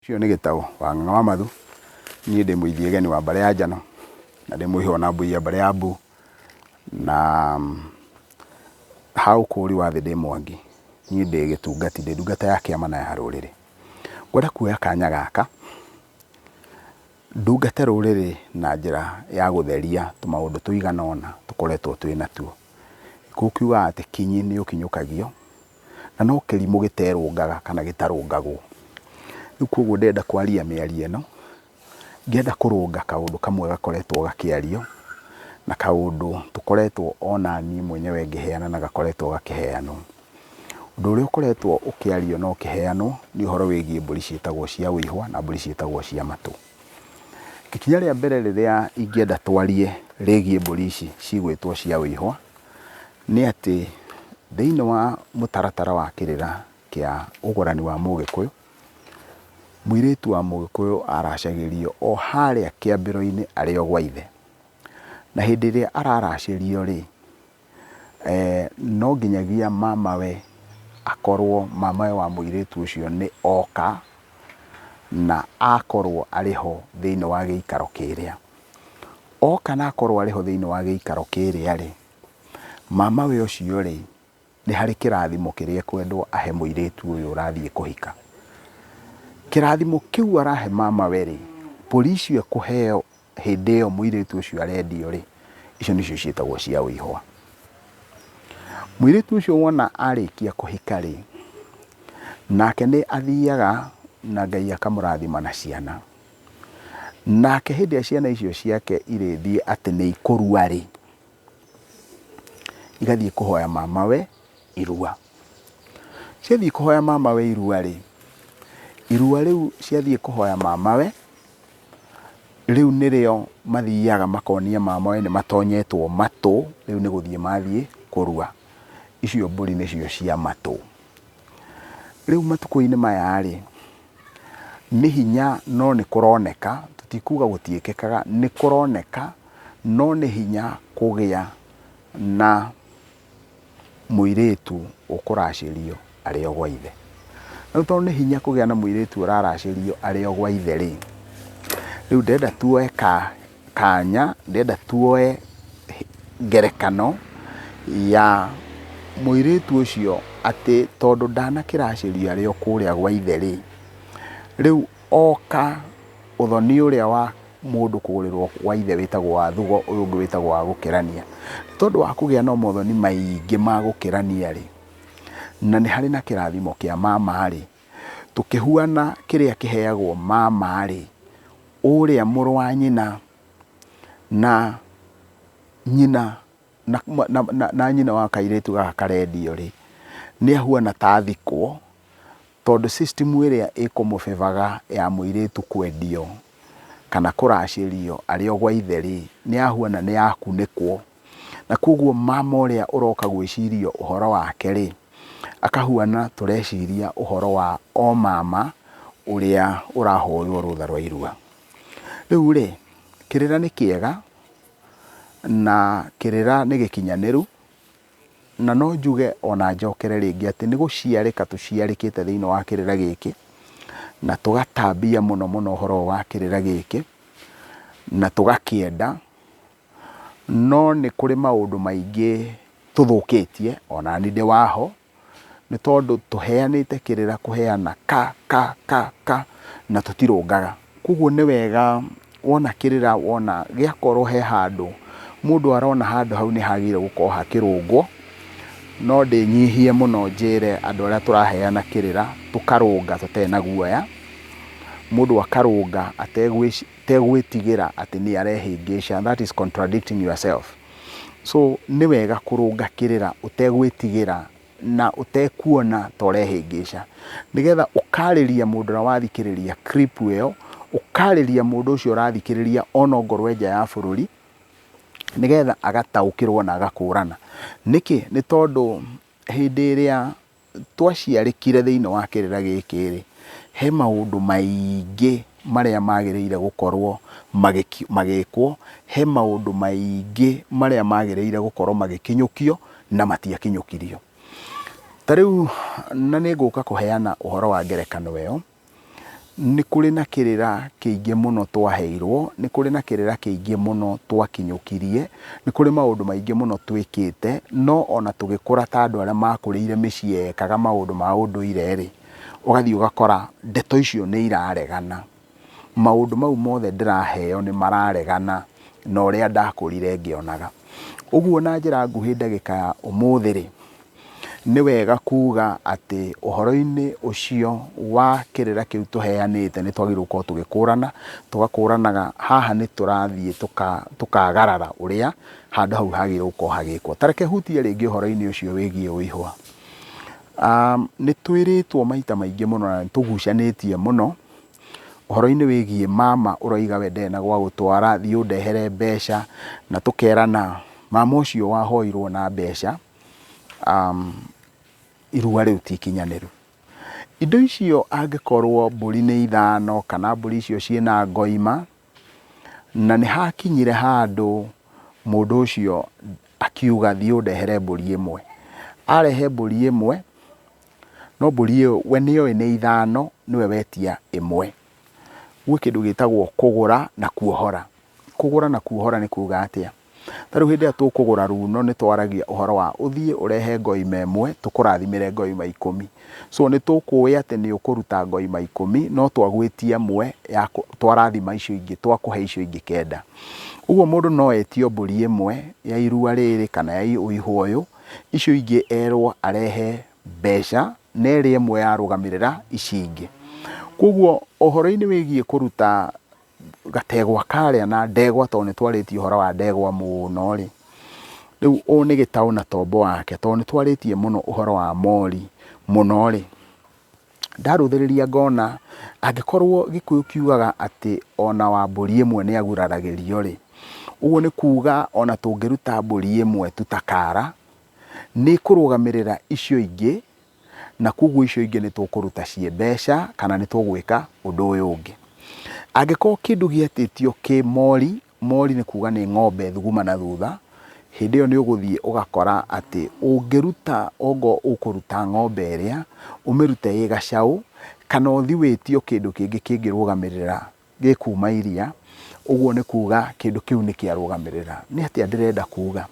Ũcio nĩ Gĩtaũ wa Ng'ang'a wa Mathu, niĩ ndĩ mũithiegeni wa mbarĩ ya Njano, na ndĩ mũihwa na mbui ya mbarĩ ya Mbu, na ha ũkũũri wa thĩ ndĩ Mwangi. Niĩ ndĩ gĩtungati, ndĩ ndungata ya kĩama na ya rũrĩrĩ. Ngwenda kuoya kanya gaka ndungate rũrĩrĩ na njĩra ya gũtheria tũmaũndũ tũigana ũna tũkoretwo twĩ natuo. Gĩkũyũ kiugaga atĩ kinyi nĩ ũkinyũkagio. Na no kĩrimũ gĩterũngaga kana gĩtarũngagwo. Rĩu koguo ndĩrenda kwaria mĩario ĩno, ngĩenda kũrũnga kaũndũ kamwe gakoretwo gakĩario, na kaũndũ tũkoretwo ona niĩ mwenyewe ngĩheana na gakoretwo gakĩheanwo. Ũndũ ũrĩa ũkoretwo ũkĩario na ũkĩheanwo nĩ ũhoro wĩgiĩ mbũri ciĩtagwo cia ũihwa na mbũri ciĩtagwo cia matũ. Ikinya rĩa mbere rĩrĩa ingĩenda twarie rĩgiĩ mbũri ici cigwĩtwo cia ũihwa, nĩ atĩ thĩinĩ wa mũtaratara wa kĩrĩra kĩa ũgũrani wa mũgĩkũyũ, mũirĩtu wa mũgĩkũyũ aracagĩrio o harĩa kĩambĩro-inĩ arĩ o gwa ithe. Na hĩndĩ ĩrĩa araracĩrio rĩ, no nginyagia mamawe akorwo, mamawe wa mũirĩtu ũcio nĩ oka na akorwo arĩ ho thĩinĩ wa gĩikaro kĩrĩa. Oka na akorwo arĩ ho thĩinĩ wa gĩikaro kĩrĩa rĩ, mamawe ũcio rĩ, nĩ harĩ kĩrathimo kĩrĩa ekwendwo ahe mũirĩtu ũyũ ũrathiĩ kũhika. Kĩrathimo kĩu arahe mamawe rĩ, mbũri icio ekũheo hĩndĩ ĩyo mũirĩtu ũcio arendio rĩ, icio nĩcio ciĩtagwo cia ũihwa. Mũirĩtu ũcio wona arĩkia kũhika rĩ, nake nĩ athiaga na Ngai akamũrathima na ciana. Nake hĩndĩ ĩrĩa ciana icio ciake irĩthiĩ atĩ nĩ ikũrua rĩ, igathiĩ kũhoya mamawe irua. Ciathiĩ kũhoya mamawe irua rĩ, irua rĩu ciathiĩ kũhoya mamawe, rĩu nĩrĩo mathiaga makonia mamawe nĩ matonyetwo matũ, rĩu nĩ gũthiĩ mathiĩ kũrua. Icio mbũri nĩcio cia matũ. Rĩu matukũ-inĩ maya rĩ, nĩ hinya no nĩ kũroneka, tũtikuga gũtiĩkĩkaga, nĩ kũroneka no nĩ hinya kũgĩa na mũirĩtu ũkũracĩrio arĩ o gwa ithe. Rĩu tondũ nĩ hinya kũgĩa na mũirĩtu ũraracĩrio arĩ o gwa ithe rĩ, rĩu ndĩrenda tuoe kanya, ndĩrenda tuoe ngerekano ya mũirĩtu ũcio atĩ tondũ ndanakĩracĩrio arĩ o kũrĩa gwa ithe rĩ, rĩu oka ũthoni ũrĩa wa mũndũ kũgũrĩrwo gwa ithe wĩtagwo wa thugo, ũyũ ũngĩ wĩtagwo wa gũkĩrania. Nĩ tondũ wa kũgĩa na mothoni maingĩ ma gũkĩrania rĩ, na nĩ harĩ na kĩrathimo kĩa mama rĩ, tũkĩhuana kĩrĩa kĩheagwo mama rĩ, ũrĩa mũrũ wa nyina na nyina na, na, na, na nyina wa kairĩtu gaka karendio rĩ, nĩ ahuana ta athikwo, tondũ system ĩrĩa ĩkũmũbĩbaga ya mũirĩtu kwendio kana kũracĩrio arĩ o gwa ithe rĩ, nĩ ahuana nĩ yakunĩkwo. Na koguo mama ũrĩa ũroka gwĩcirio ũhoro wake rĩ, akahuana tũreciria ũhoro wa o mama ũrĩa ũrahoywo rũtha rwa irua. Rĩu rĩ, kĩrĩra nĩ kĩega na kĩrĩra nĩ gĩkinyanĩru, na no njuge ona njokere rĩngĩ atĩ nĩ gũciarĩka tũciarĩkĩte thĩinĩ wa kĩrĩra gĩkĩ, na tũgatambia mũno mũno ũhoro ũyũ wa kĩrĩra gĩkĩ, na tũgakĩenda. No nĩ kũrĩ maũndũ maingĩ tũthũkĩtie, ona niĩ ndĩ waho, nĩ tondũ tũheanĩte kĩrĩra kũheana ka ka ka ka na tũtirũngaga. Koguo nĩ wega wona kĩrĩra wona gĩakorwo he handũ mũndũ arona handũ hau nĩ hagĩrĩire gũkorwo hakĩrũngwo, no ndĩnyihie mũno njĩre andũ arĩa tũraheana kĩrĩra tũkarũnga tũtarĩ na guoya, mũndũ akarũnga ategwĩtigĩra atĩ nĩ arehĩngĩca, that is contradicting yourself. So nĩ wega kũrũnga kĩrĩra ũtegwĩtigĩra na ũtekuona ta ũrehĩngĩca, nĩgetha ũkarĩria mũndũ ũrĩa wathikĩrĩria clip ĩyo, ũkarĩria mũndũ ũcio ũrathikĩrĩria ona ongorwo e nja ya bũrũri, nĩgetha agataũkĩrwo na agakũrana. Nĩkĩ? Nĩ tondũ hĩndĩ ĩrĩa twaciarĩkire thĩinĩ wa kĩrĩra gĩkĩ-rĩ, he maũndũ maingĩ marĩa magĩrĩire gũkorwo magĩkwo, he maũndũ maingĩ marĩa magĩrĩire gũkorwo magĩkinyũkio na matiakinyũkirio. Ta rĩu na nĩ ngũka kũheana ũhoro wa ngerekano ĩyo, Nĩ kũrĩ na kĩrĩra kĩingĩ mũno twaheirwo, nĩ kũrĩ na kĩrĩra kĩingĩ mũno twakinyũkirie, nĩ kũrĩ maũndũ maingĩ mũno twĩkĩte, no ona tũgĩkũra ta andũ arĩa makũrĩire mĩciĩ yekaga maũndũ ma ũndũire-rĩ, ũgathiĩ ũgakora ndeto icio nĩ iraregana. Maũndũ mau mothe ndĩraheo nĩ mararegana na ũrĩa ndakũrire ngĩonaga. Ũguo na njĩra nguhĩ ndagĩka ya ũmũthĩ-rĩ, Nĩ wega kuuga atĩ ũhoro-inĩ ũcio wa kĩrĩra kĩu tũheanĩte nĩ twagĩrĩirwo gũkorwo tũgĩkũrana, tũgakũranaga haha nĩ tũrathiĩ tũkagarara ũrĩa handũ hau hagĩrĩirwo gũkorwo hagĩkwo. Ta reke hutie rĩngĩ ũhoro-inĩ ũcio wĩgiĩ ũihwa. Nĩ twĩrĩtwo maita maingĩ mũno na nĩ tũgucanĩtie mũno ũhoro-inĩ wĩgiĩ mama ũroiga we ndarĩ na gwa gũtwara, thiĩ ũndehere mbeca, na tũkerana mama ũcio wahoirwo na mbeca irua rĩu ti ikinyanĩru. Indo icio angĩkorwo mbũri nĩ ithano kana mbũri icio ciĩna ngoima, na nĩ hakinyire handũ mũndũ ũcio akiuga thiĩ ũndehere mbũri ĩmwe. Arehe mbũri ĩmwe, no mbũri ĩyo we nĩoĩ nĩ ithano nĩwe wetia ĩmwe. Gwĩ kĩndũ gĩtagwo kũgũra na kuohora. Kũgũra na kuohora nĩ kuga atĩa? Ta rĩu hĩndĩ ĩrĩa tũkũgũra runo nĩ twaragia ũhoro wa ũthiĩ ũrehe ngoima ĩmwe tũkũrathimĩre ngoima ikũmi. So nĩ tũkũĩ atĩ nĩ ũkũruta ngoima ikũmi no twagwĩtia ĩmwe ya twarathima icio ingĩ twakũhe icio ingĩ kenda. Ũguo mũndũ no etio mbũri ĩmwe ya irua rĩrĩ kana ya ũihwa ũyũ, icio ingĩ erwo arehe mbeca na ĩrĩa ĩmwe yarũgamĩrĩra ici ingĩ. Koguo ũhoro-inĩ wĩgiĩ kũruta gategwa karĩa na ndegwa tondũ nĩ twarĩtie ũhoro wa ndegwa mũno rĩ, rĩu ũyũ nĩ gĩtaũ na tombo wake tondũ nĩ twarĩtie mũno ũhoro wa mori mũno rĩ, ndarũthĩrĩria ngona angĩkorwo Gĩkũyũ kiugaga atĩ ona wa mbũri ĩmwe nĩ aguraragĩrio rĩ, ũguo nĩ kuga ona tũngĩruta mbũri ĩmwe tu ta kara, nĩ ĩkũrũgamĩrĩra icio ingĩ na koguo icio ingĩ nĩ tũkũruta ciĩ mbeca kana nĩ tũgwĩka ũndũ ũyũ ũngĩ. Angĩkorwo kĩndũ gĩetĩtio kĩ mori, mori nĩ kuga nĩ ng'ombe thuguma na thutha, hĩndĩ ĩyo nĩ ũgũthiĩ ũgakora atĩ ũngĩruta ongo ũkũruta ng'ombe ĩrĩa, ũmĩrute ĩ gacaũ, kana ũthiĩ wĩtio kĩndũ kĩngĩ kĩngĩrũgamĩrĩra gĩkuma iria, ũguo nĩ kuga kĩndũ kĩu nĩ kĩarũgamĩrĩra. Nĩ atĩa ndĩrenda kuga?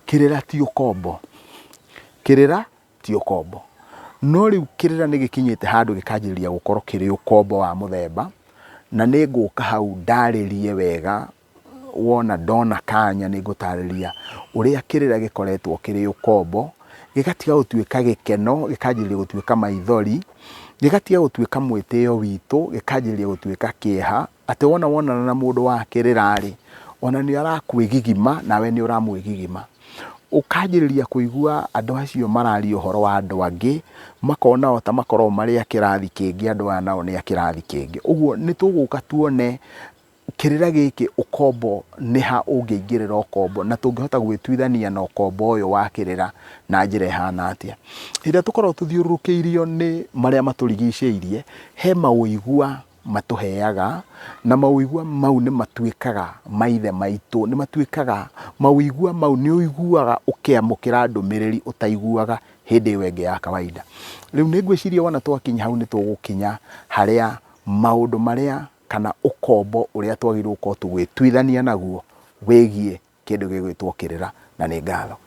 Kĩrĩra ti ũkombo. Kĩrĩra ti ũkombo. No rĩu kĩrĩra nĩ gĩkinyĩte handũ gĩkanjĩrĩria gũkorwo kĩrĩ ũkombo wa mũthemba, na nĩ ngũka hau ndarĩrie wega, wona ndona kanya nĩ ngũtarĩria ũrĩa kĩrĩra gĩkoretwo kĩrĩ ũkombo, gĩgatiga gũtuĩka gĩkeno, gĩkanjĩrĩria gũtuĩka maithori, gĩgatiga gũtuĩka mwĩtĩo witũ, gĩkanjĩrĩria gũtuĩka kĩeha, atĩ wona wonana na mũndũ wa kĩrĩra-rĩ, ona nĩ arakwĩgigima nawe nĩ ũramwĩgigima. Ũkanjĩrĩria kũigua andũ acio mararia ũhoro wa andũ angĩ, makona o ta makoragwo marĩ a kĩrathi kĩngĩ andũ aya nao nĩ a kĩrathi kĩngĩ. Ũguo nĩ tũgũka tuone kĩrĩra gĩkĩ ũkombo nĩ ha ũngĩingĩrĩra ũkombo na tũngĩhota gwĩtuithania na ũkombo ũyũ wa kĩrĩra na njĩra ĩhana atĩa. Hĩndĩ ĩrĩa tũkoragwo tũthiũrũrũkĩirio nĩ marĩa matũrigicĩirie, he maũigua matũheaga, na maũigua mau nĩ matuĩkaga maithe maitũ, nĩ matuĩkaga, maũigua mau nĩ ũiguaga ũkĩamũkĩra ndũmĩrĩri ũtaiguaga hĩndĩ ĩyo ĩngĩ ya kawaida. Rĩu nĩ ngwĩciria wona twakinya hau nĩ tũgũkinya harĩa maũndũ marĩa kana ũkombo ũrĩa twagĩrĩirwo gũkorwo tũgĩtuithania naguo wĩgiĩ kĩndũ gĩgwĩtwo kĩrĩra, na nĩ ngatho.